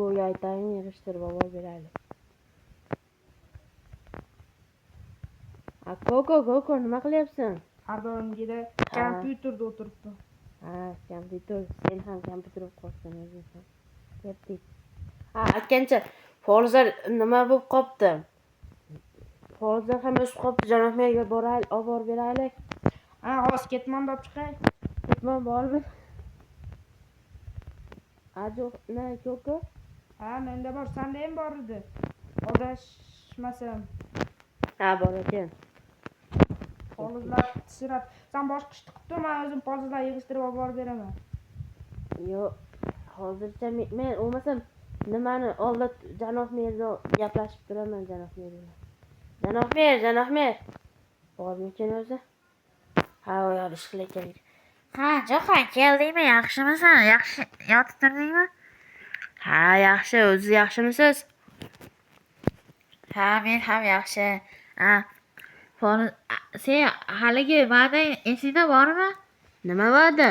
Kokoga aytayin, yig'ishtirib olib beraylik. A Koko, Koko, nima qilyapsan? Har doimgidek kompyuterda o'tiribdi. Ha, kompyuter, sen ham kompyuter bo'lib qolsan o'zing ham. Ketdik. Ha, aytgancha, polizlar nima bo'lib qopti? Polizlar ham o'sib qopti, janob merga boraylik, olib borib beraylik. Ha, hozir ketmonni olib chiqay. Ketmon bormi? A, jo'q, na, Koko? Ha, menda bor, senda ham bor edi. Adashmasam. Ha, bor ekan. Polizlar tisirab. Sen boshqa ishni qilib tur, men o'zim polizlar yig'ishtirib olib borib beraman. Yo'q, hozircha men bo'lmasam nimani oldi janob merni gaplashib turaman janob mer bilan. Janob mer, janob mer. Bormikin o'zi? Ha, u yoqda ish qilayotgan. Ha, Jo'xa, keldingmi? Yaxshimisan? Yaxshi yotib turdingmi? Ha, yaxshi, o'zi yaxshimisiz? Ha, men ham yaxshi. Ha, sen haligi va'dang esingda bormi? Nima va'da?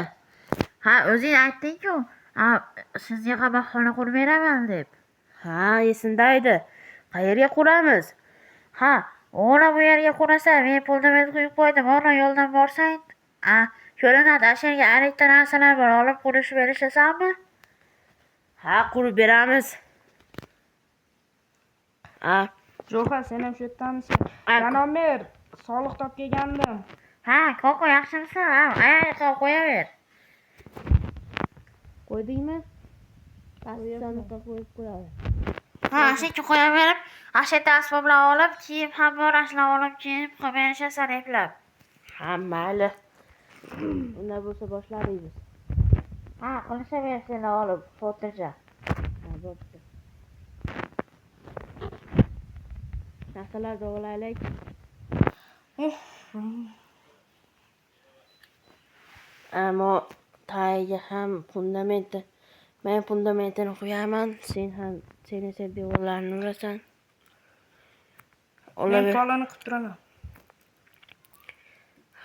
Ha, o'zing aytding-ku. Ha, sizga qamoqxona qurib beraman deb. Ha, esimda edi. Qayerga quramiz? Ha, o'g'lim bu yerga qurasan. Men pulni quyib qo'ydim. O'g'lim yo'ldan borsang, a, ko'rinadi. O'sha yerga arikda narsalar bor. Olib qurishib berishasanmi? Ha, qurib beramiz. Ha, Jo'xa, sen ham shu yerdamisan? Janob mer, soliq topib kelgandim. Ha, Koko, yaxshimisan? Ha, oyoqqa qo'yaver. Qo'ydingmi? Pastki sandiqqa qo'yib qo'yadi. Ha, o'sha yerga qo'yaverib, o'sha yerda asboblar olib, kiyim ham bor, ashlar olib, kiyim qo'yib berishasan eplab. Ha, mayli. Unday bo'lsa boshladik biz. Ha, qilishaver seni olib, xotirjam. Ha, bo'pti. Narsalarni olaylik. Ammo tagiga ham fundamenti, men fundamentini qo'yaman, sen ham, sen esa devorlarni urasan. Men Olaver. polini qilib turaman.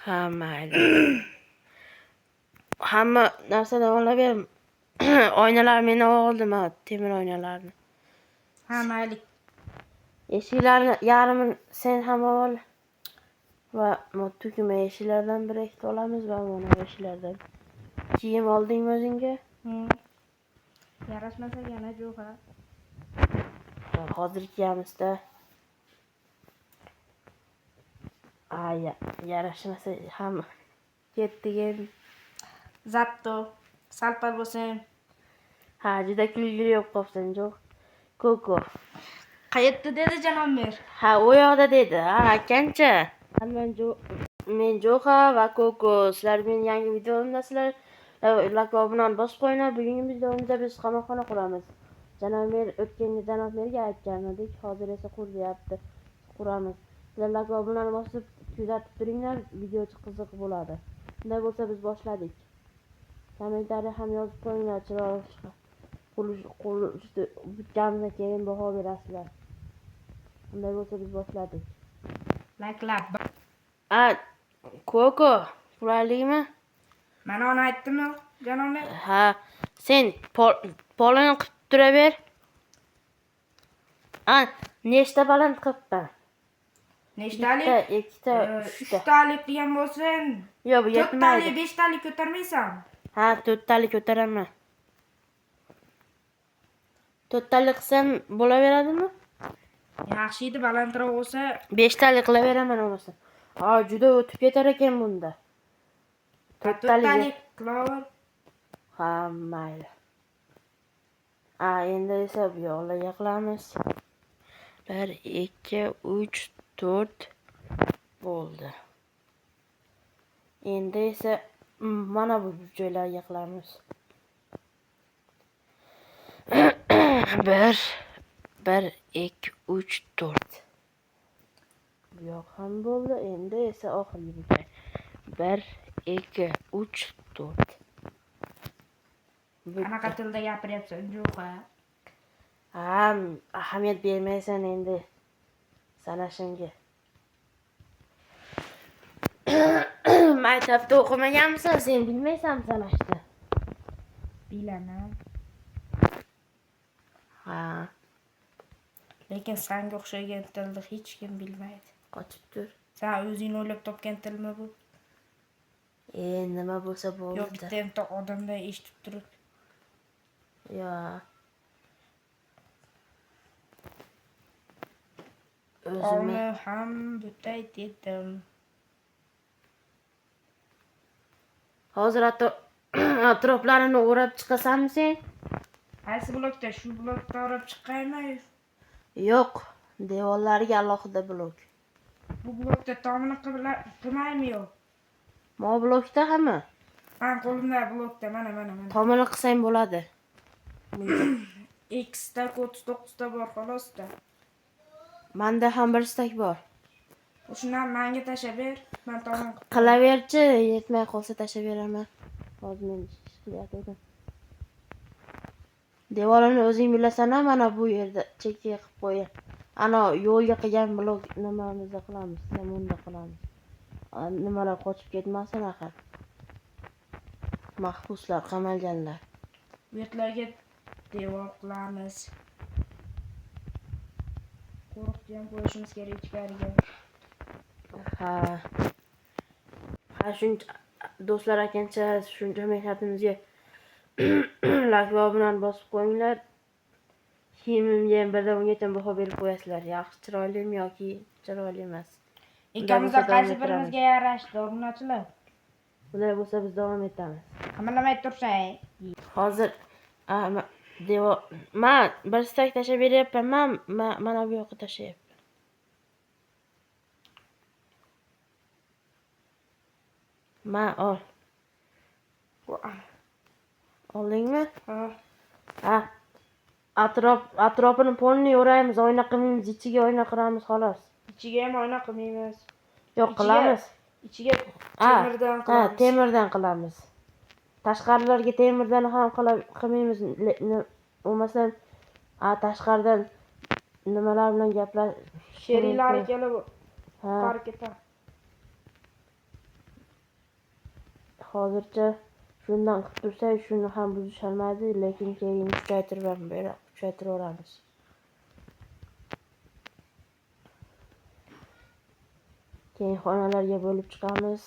Ha, mayli. Hamma narsani olaver. Oynalar men oldim, ha, temir oynalarni. Ha, mayli. Eshiklarni yarmini sen ham ol. Va tugma eshiklardan bir ikkita olamiz va mana bu eshiklardan. Kiyim oldingmi o'zingga? Yarashmasa yana Jo'xa. Ha, hozir kiyamizda. Ay, yarashmasa ham ketdik endi. Zatto, sal-pal bo'lsam. Ha, juda kulgili bo'lib qolibsan, Jo'x. Koko. Qayerda dedi janob mer? Ha, u yoqda dedi. Ha, aytgancha. Men Jo'xa va Koko. Sizlar meni yangi videomdasizlar. Like va obunani bosib qo'yinglar. Bugungi videomizda biz qamoqxona quramiz. Janob mer o'tgan janob merga aytgan edik, hozir esa qur deyapti. Quramiz. Sizlar like va obunani bosib kuzatib turinglar, video qiziq bo'ladi. Unday bo'lsa biz boshladik. Kommentariya ham yozib qo'yinglar, chiroyli chiqadi. Qurilish bitgandan keyin baho berasizlar. Unday bo'lsa biz boshladik. Like'lab. A, Koko, qulaylikmi? Mana uni aytdimmi, janob mer? Ha, sen polini qilib turaver. A, nechta baland qilibman? Nechtalik? Bitta, ikkita, uchta. Uchtalik qilgan bo'lsang, Yo'q, bu to'rttalik, yetmaydi. beshtalik ko'tarmaysan. Ha, to'rttalik ko'taraman. To'rttalik qilsam bo'laveradimi? Yaxshi edi, balandroq bo'lsa. Beshtalik qilaveraman bo'lmasa. Ha, juda o'tib ketar ekan bunda. To'rttalik. To'rttalik qilaver. Ha, mayli. A, endi esa bu yoqlarga qilamiz. 1, 2, 3, 4 bo'ldi. Endi esa mana bu joylarga qilamiz. 1, 1, 2, 3, 4. Bu yoq ham bo'ldi. Endi esa oxirgi joy. 1, 2, 3, 4. Bitta. Qanaqa tilda gapiryapsan, Jo'xa? Ha, ahamiyat bermaysan endi sanashimga. Maktabda o'qimaganmisan sen, bilmaysanmi sanashni? Bilaman. Ha, Lekin sanga o'xshagan tilni hech kim bilmaydi. Qochib tur. Sen o'zing o'ylab topgan tilmi bu? Nima bo'lsa Yo bo'ldi. bitta bitta odamdan eshitib turib. Yo. O'zimni Olni ham butay dedim. Hozir atroflarini o'rab chiqasanmi sen? Qaysi blokda? Shu blokda o'rab chiqaymi? Yo'q, devorlariga alohida blok. Bu blokda tomini qilmaymi yo'q? Mo blokda hamma. Man qo'limda blokda, mana mana mana. Tomini qilsang bo'ladi. 2 stak 39 ta bor xolosda. Menda ham bir stak bor. Shundan menga tashlab ber. Men tomon qilib. Qilaverchi, yetmay qolsa tashlab beraman. Hozir men ish qilayotgandim. Devorini o'zing bilasan-a, mana bu yerda chekkaga qilib qo'y. Ana yo'lga qilgan blok nimamizda qilamiz, bunda qilamiz. Nimalar qochib ketmasin axir. Mahbuslar, qamalganlar. Bu yerlarga devor qilamiz. Qo'riqchi ham qo'yishimiz kerak ichkariga. Ha. Ha, shuncha do'stlar akancha shuncha mehnatimizga like va bilan bosib qo'yinglar. Kiyimimga ham birdan ungacha baho berib qo'yasizlar. Yaxshi, chiroylimi yoki chiroyli emas. Ikkamizdan bo'lsa davom qaysi ettiramiz. birimizga yarashdi, obunachilar? Unday bo'lsa biz davom etamiz. Qimirlamay tursang. Hozir devor man bir stak tashlab beryapman. Man mana bu yoqqa tashlayapman. Ma ol. Oldingmi? Ha. Ha. Atrofini polni o'raymiz, oyna qilmaymiz, ichiga oyna qilamiz xolos. Ichiga ham oyna qilmaymiz. Yo'q, qilamiz. Ichiga Ha, temirdan ha, qilamiz. Temirdan qilamiz. Tashqarilarga temirdan ham qilmaymiz. Bo'lmasam, tashqaridan nimalar bilan gaplash Sheriklari kelib Ha. qutqarib ketadi. Hozircha shundan qilib tursak, shuni ham buzisholmaydi, lekin keyin kuchaytiraveramiz. Keyin xonalarga bo'lib chiqamiz.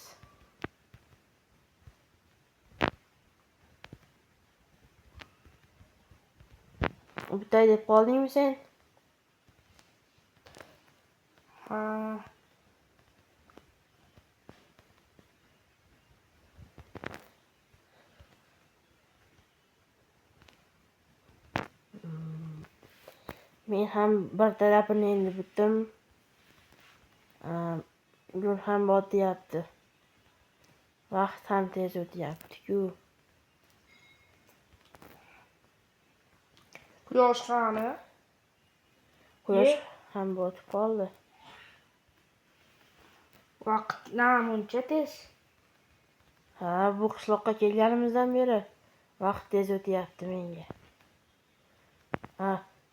Bitay deb qoldingmi sen? Ha. Men ham bir tarafini endi bitdim. Gul ham botyapti. Vaqt ham tez o'tyapti-ku. Quyosh qani? Quyosh Ye. ham botib qoldi. Vaqt namuncha tez. Ha, bu qishloqqa kelganimizdan beri vaqt tez o'tyapti menga. Ha,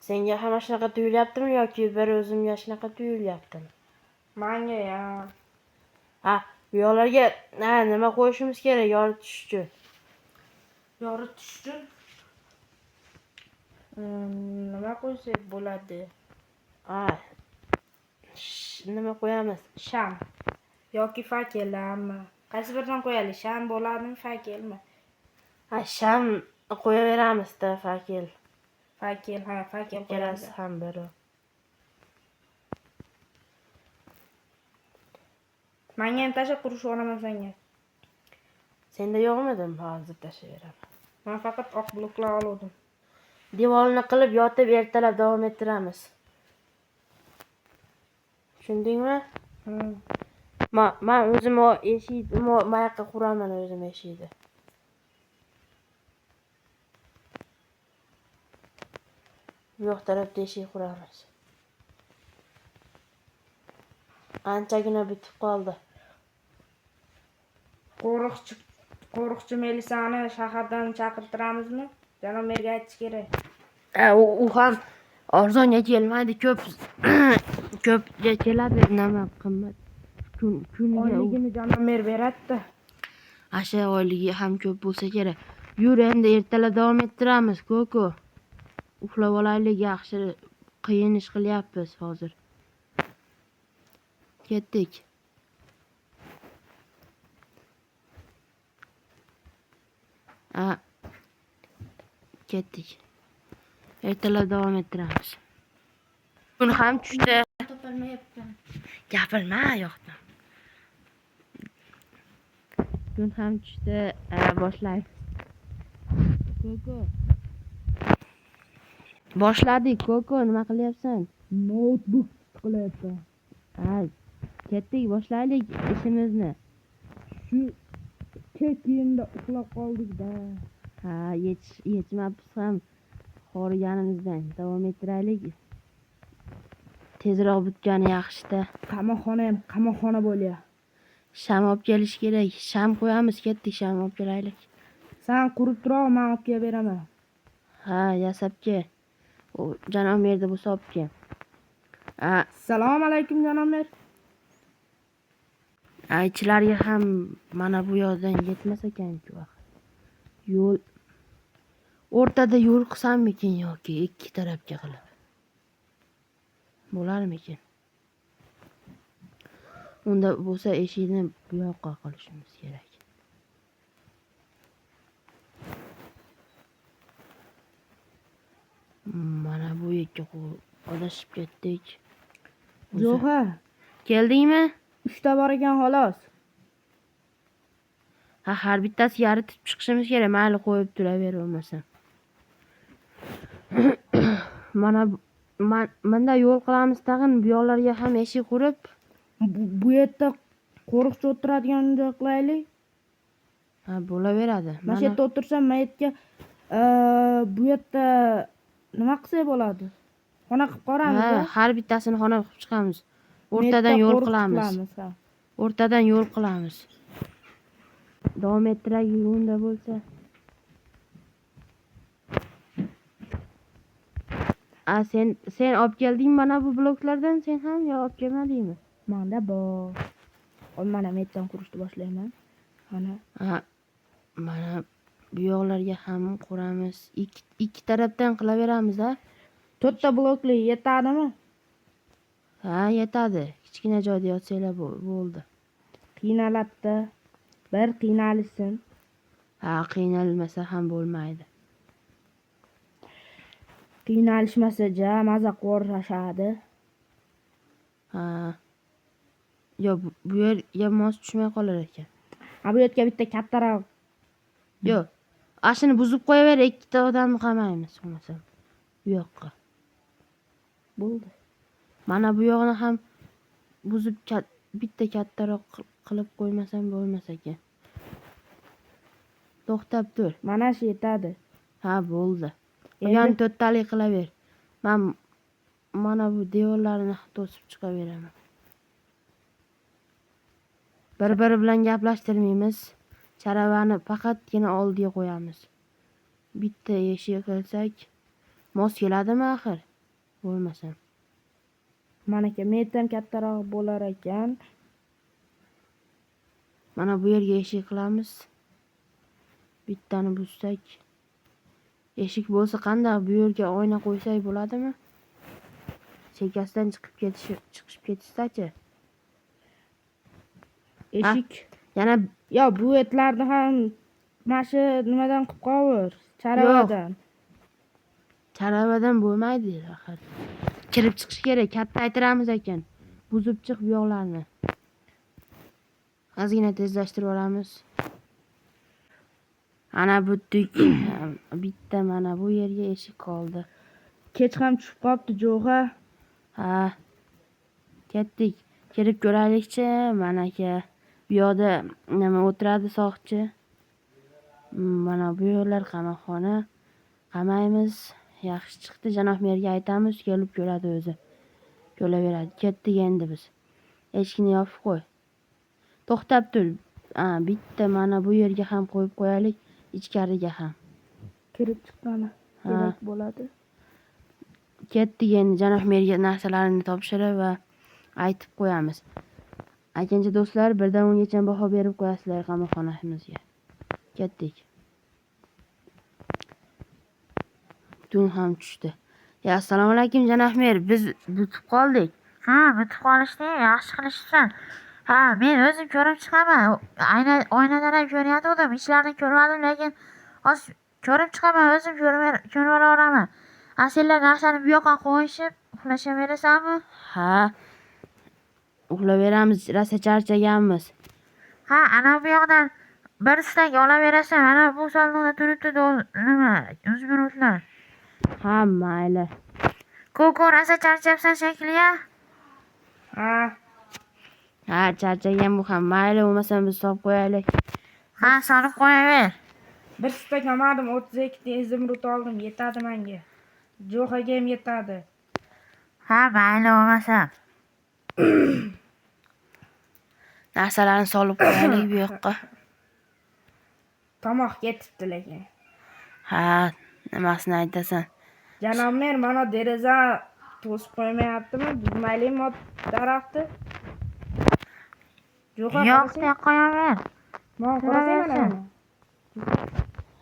senga ham shunaqa tuyulyaptimi yoki bir o'zimga shunaqa tuyulyaptimi? Menga ya. Ha, bu yoqlarga nima qo'yishimiz kerak yoritish uchun? Yoritish uchun nima qo'ysak bo'ladi? Ha. Nima qo'yamiz? Sham yoki fakelmi? Qaysi biridan qo'yaylik? Sham bo'ladimi, fakelmi? Ha, sham qo'yaveramiz-da, fakel. Fakel, ha, fakel qo'yamiz. Ikkalasi ham biri. Menga ham tashlab qurishib olaman senga. Senda yo'qmidim? Hozir tashlayveraman. Men faqat oq bloklar oldim. Devorni qilib yotib ertalab davom ettiramiz. Tushundingmi? Ma o'zim eshikni ma yoqqa quraman o'zim eshikni. Bu yoq tarafda eshik quramiz. Anchagina bitib qoldi. Qo'riqchi Melisani shahardan chaqirtiramizmi? Janob merga aytish kerak. Ha, u ham arzonga kelmaydi, ko'pga keladi, nima qimmat. Kuniga u Oyligini janob mer beradi-da. Asha oyligi ham ko'p bo'lsa kerak. Yur endi ertalab davom ettiramiz, Koko. Uxlab olaylik, yaxshi qiyin ish qilyapmiz hozir. Ketdik. A, ketdik. Ertalab davom ettiramiz. Kun ham tushdi. Topolmayapman. Gapirma yoqdan. Kun ham tushdi, boshlaymiz. Koko. Boshladik, Koko, nima qilyapsan? Noutbuk qilyapman. Ha, ketdik, boshlaylik ishimizni. Shu kech keyinda uxlab qoldik-da. Ha, yetishmabmiz ham horiganimizdan. Davom ettiraylik. Tezroq bitgani yaxshi-da. Qamoqxona ham qamoqxona bo'lya. Sham olib kelish kerak. Sham qo'yamiz, ketdik, sham olib kelaylik. San qurib tur, men olib kelib beraman. Ha, yasab kel. U janob merda bo'lsa olib kel. Ha, Assalomu alaykum janob mer. Aychilarga ham mana bu yoqdan yetmas ekan-ku axir. Yo'l o'rtada yo'l qilsammikin yoki ikki tarafga qilib. Bo'larmikin? Unda bo'lsa eshikni bu yoqqa qilishimiz kerak. Mana bu yerga adashib ketdik. O'zi- Jo'xa, Keldingmi? 3 ta bor ekan xolos. Ha, har bittasi yaritib chiqishimiz kerak. Mayli, qo'yib turaver bo'lmasa. Mana bunda yo'l qilamiz tag'in, bu yoqlarga ham eshik qurib. Bu yerda qo'riqchi o'tiradigan joy qilaylik. Ha, bo'laveradi. Mana shu yerda o'tirsam, men yerga, bu yerda nima qilsak bo'ladi? Xona qilib ko'ramiz. Ha, har bittasini xona qilib chiqamiz. O'rtadan yo'l qilamiz. Ha. O'rtadan yo'l qilamiz. Davom ettiraylik unda bo'lsa. A, sen olib keldingmi mana bu bloklardan, sen ham yo olib kelmadingmi? Menda bor. Mana men yerdan qurishni boshlayman. Mana. Ha, mana bu yoqlarga ham quramiz. Ikki tarafdan qilaveramiz, ha? 4 ta blokli yetadimi? Ha, yetadi. Kichkina joyda yotsanglar bo'ldi. Qiynaladida. Bir qiynalishsin. Ha, qiynalmasa ham bo'lmaydi. Qiynalishmasa ja maza qilishadi. Ha. Yo, bu yerga mos tushmay qolar ekan. Ha, bu yerga bitta kattaroq. Yo, ashuni buzib qo'yaver, ikkita odamni qamaymiz bo'lmasa. Bu yoqqa. Bo'ldi. Mana bu yoqni ham buzib bitta kattaroq qilib qo'ymasam bo'lmas ekan. To'xtab tur. Mana shu yetadi. Ha, bo'ldi. Endi Qolgan to'rttalik qilaver. Men mana bu devorlarni to'sib chiqaveraman. Bir-biri bilan gaplashtirmaymiz. Charavani faqatgina oldiga qo'yamiz. Bitta eshik qilsak mos keladimi axir? Bo'lmasa. Mana aka, men ham kattaroq bo'lar ekan. Mana bu yerga eshik qilamiz. Bittani buzsak. Eshik bo'lsa qanday bu yerga oyna qo'ysak bo'ladimi? Chekkasidan chiqib ketishi, chiqishib ketishsa-chi? Eshik. Ha, yana Yo, bu etlarni ham mana shu nimadan qilib qovur, charavadan. Yo'q. Charavadan bo'lmaydi axir. Kirib chiqish kerak, katta aytiramiz ekan. Buzib chiq bu yoqlarni. Ozgina tezlashtirib olamiz. Ana butdik. Bitta mana bu yerga eshik qoldi. Kech ham tushib qolibdi, Jo'xa. Ha. Ketdik. Kirib ko'raylikchi, mana aka. Bu yoqda nima o'tiradi soqchi. Mana bu yerlar qamoqxona. Qamaymiz. Yaxshi chiqdi. Janob merga aytamiz, kelib ko'radi o'zi. Ko'raveradi. Ketdik endi biz. Eshikni yopib qo'y. To'xtab tur. Ha, bitta mana bu yerga ham qo'yib qo'yaylik, ichkariga ham. Kirib chiqqani Ha. kerak bo'ladi. Ketdik endi janob merga narsalarini topshirib va aytib qo'yamiz. Aytgancha do'stlar, birdan o'ngacha baho berib qo'yasizlar qamoqxonamizga. Ketdik. Tun ham tushdi. Ya, assalomu alaykum, janob mer, biz bitib qoldik. Ha, bitib qolishdi, yaxshi qilishibsan. Ha, men o'zim ko'rib chiqaman. Ayna oynadan ham ko'rayotgandim, ichlarini ko'rmadim, lekin hozir ko'rib chiqaman, o'zim ko'rib olaveraman. Ha, senlar narsani bu yoqqa qo'yishib, uxlashaverasanmi? Ha, uxlayveramiz, rosa charchaganmiz. Ha, ana bu yoqdan bir stak olaverasan. Mana bu sondiqda turibdi nima, izumrudlar. Ha, mayli. Koko, rosa charchabsan shekilli-ya? Ha. Ha, charchagan bu ham. Mayli, bo'lmasam biz solib qo'yaylik. Ha, solib qo'yaver. Bir stak olmadim, 32 ta izumrud oldim, yetadi menga. Jo'xaga ham yetadi. Ha, mayli bo'lmasam. Narsalarni solib qo'yaylik bu yoqqa. Tomoq ketibdi lekin. Ha, nimasini aytasan? Janob mer, mana deraza to'sib qo'ymayaptimi? Buzmaylikmi daraxtni? Jo'xa Yo'q, qarasang, deb qo'yaver. mana qarasang mana Turaversin. buni.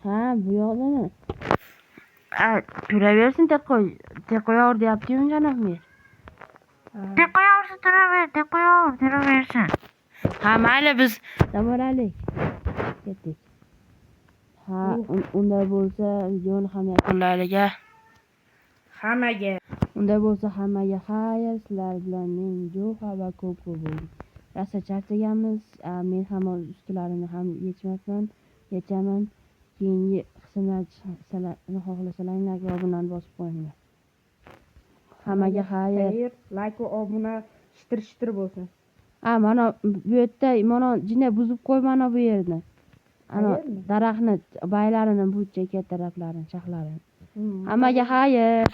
Ha, bu yoqdami? Ha, turaversin, tek qo'y. Tek qo'yaver deyapti-yu janob mer. Ha. Deb qo'yaversin, turaver, deb qo'yaver, turaversin. Ha, mayli, biz dam olaylik. Ketdik. Ha, unday bo'lsa videoni ham yakunlaylik, a. Hammaga. Unday bo'lsa hammaga xayr, sizlar bilan men Jo'xa va Koko bo'ldik. Rosa charchaganmiz. Men ham ustilarini ham yechmabman, yechaman. Keyingi qismlar chiqsalarni xohlasalaring like va obunani bosib qo'yinglar. Hammaga xayr. Xayr, like va obuna shitir-shitir bo'lsin. Ha, mana bu yerda mana jinne buzib qo'y mana bu yerni. Ana Qayerni? daraxtni baylarini bu chekka taraflarini, shaxlarini. Hammaga xayr.